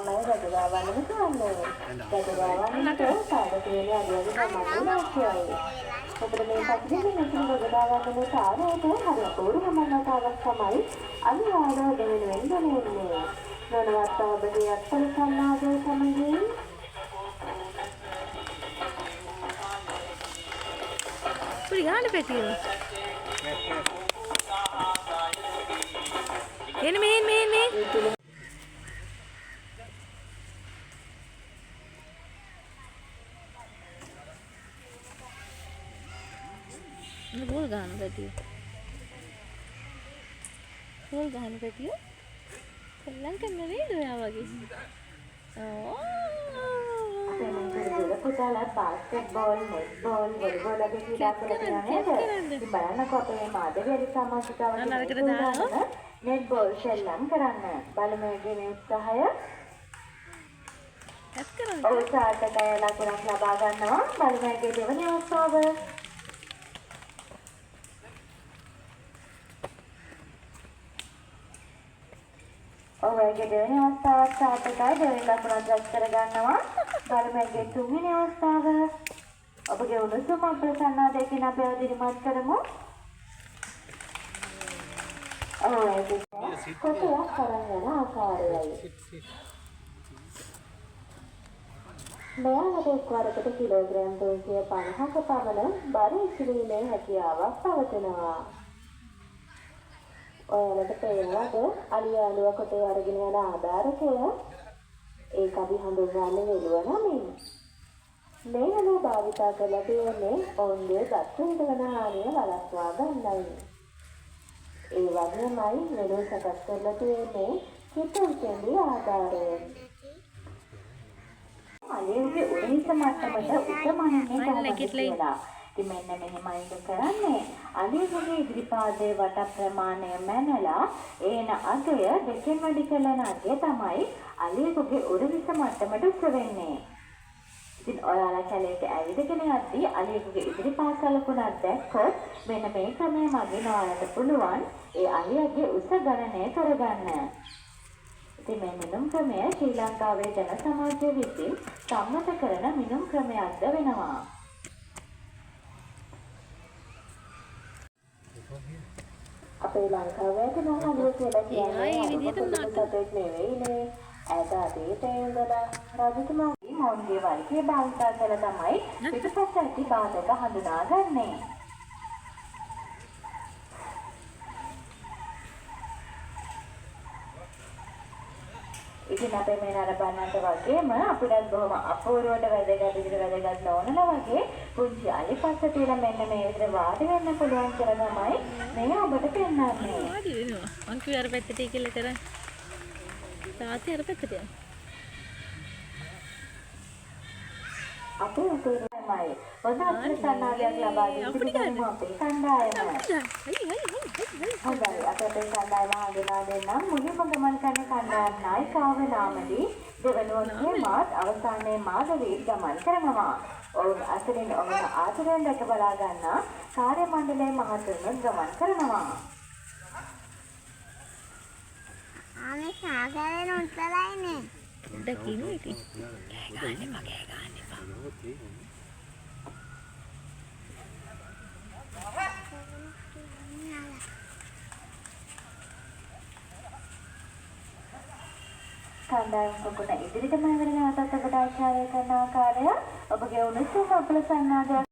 තමයි රජගාවන්නම කියන්නේ. රජගාවන්නට පාදකයේ අලියගේ ගමන් අවශ්‍යයි. ඔබට මේ පසුබිමින් ඇතිවන රජගාවන්නම සාරයට හරි අපූර්ව ගමන් වතාවක් තමයි අලියාඩ ඔබ වෙනුවෙන් ගෙන එන්නේ. නොනවත්තා ඔබගේ අත්පල සන්නාදය සමගින් පොඩි ගහන්න පැටියෝ. එන්න මෙහෙන් මෙහෙන් මෙහෙන්. ඒ තුළ බෝල් ගහන පැටියෝ. බෝල් ගහන පැටියෝ. සෙල්ලම් කරන නේද ඔයා වගේ? ඕ. අපේ මේ දුර පුතාලා basketball, netball, volleyball වගේ ක්‍රීඩා කරලා තියෙනවා නේද? කරන්න. ඉතින් බලන්නකෝ අපේ මේ මාධවි අලි සමාජිකාවට අන්න අරකට දානවා. නෙට් බෝල් සෙල්ලම් කරන්න. බලමු එගේ මේ උත්සාහය. ඇත් කරන්න. ඔව්, සාර්ථකව ලකුණක් ලබා ගන්නවා. බලමු එගේ දෙවනි අවස්ථාව. ඔව්, එගේ දෙවෙනි අවස්ථාවත් සාර්ථකයි. දෙවෙනි ලකුණත් රැස් කර ගන්නවා. බලමු එගේ තුන්වෙනි අවස්ථාව. ඔබගේ උණුසුම ප්‍රසන්නාදයකින් අපි අවදිමත් කරමු. ඔව්, ඒකේ කොටයක් අරන් යන ආකාරයයි. මෙයාලට එක්වරකට කිලෝග්‍රෑම් 350ක පමණ බර ඉසිලීමේ හැකියාවක් පවතිනවා. ඔයාලට පේනවද අලියාලුව කොටේ අරගෙන යන ආධාරකය? ඒක අපි හඳුන්වන්නේ වෙලුව නමින්. මේ වෙලුව භාවිතා කරලා තියෙන්නේ ඔවුන්ගේ දත් වලට වන හානිය වළක්වා ගන්නයි. ඒ වගේමයි වෙලුව සකස් කරලා තියෙන්නේ කිතුල් කෙඳි ආධාරයෙන්. අලියෙකුගේ උරහිස මට්ටමට උස මනින්නේ කොහොමද නැගිටලා ඉන්න. කියලා. ඉතින් මෙන්න මෙහෙමයි ඒක කරන්නේ. අලියෙකුගේ ඉදිරිපාදයේ වට ප්‍රමාණය මැනලා ඒන අගය දෙකෙන් වැඩි කරන අගය තමයි අලියෙකුගේ උරහිස මට්ටමට උස වෙන්නේ. ඉතින් ඔයාලා කැලේට ඇවිදගෙන යද්දී අලියෙකුගේ ඉදිරිපා සලකුණක් දැක්කොත් මෙන්න මේ ක්‍රමය මගින් ඔයාලට පුළුවන් ඒ අලියාගේ උස ගණනය කරගන්න. ඉතින් මේ මිනුම් ක්‍රමය ශ්‍රී ලංකාවේ ජන සමාජය විසින් සම්මත කරන මිනුම් ක්‍රමයක්ද වෙනවා. අපේ ලංකාවේ ඇති නම් අලිය කියලා කියන්නේ එයා ඒ අරුම විදිහටම පුදුම නටන. සතෙක් නෙවෙයිනේ. ඈත අතීතයේ ඉඳලා රජතුමාගේ මොවුන්ගේ වල්කය භාවිතා කරලා තමයි පිටුපස ඇති බාධක හඳුනාගන්නේ. ඉතින් අපේ මේ නරඹන්නන්ට වගේම අපිටත් බොහොම අපූර්වට වැදගත් විදිහට වැදගත් නෝනලා වගේ පුංචි අලි පස්ස තියලා මෙන්න මේ විදිහට වාඩි වෙන්න පුළුවන් කියලා තමයි මේ ඔබට පෙන්වන්නේ. වාඩි වෙනවා. මං කිව්වේ අර පැත්තට කියලා කරන්. තාත්තේ අර පැත්තට යන්න. අපේ උපරිමයි. හොඳ අත්සන්නාදයක් ලබා දී අපිට පිළිගනිමු අපේ කණ්ඩායම. හයි හයි හයි හයි හයි. හොඳයි, අපි අපේ කණ්ඩායම හඳුනා දෙන්නම්. මුලින්ම ගමන් කරන කණ්ඩායම් නායිකාව නාමදී, දෙවනුව හේමාත්, අවසානයේ මාධවී ගමන් කරනවා. ඔවුන් අතරින් ඔවුන් ආදරයෙන් රැක බලා ගන්නා කාර්ය මණ්ඩලයේ මහතුරුන් ගමන් කරනවා. ආමේ සාගරේ උතරයිනේ. පොඩ්ඩක් ඉන්න ඉතින්. කෑ ගහන්න එපා, කෑ ගහන්න එපා. කණ්ඩායම් කොකුණ ඉදිරියටම ඇවිල්ලා නැවතත් ඔබට ආචාර්ය කරන ආකාරය ඔබගේ උණුසුම් අපල සන්නාදයක්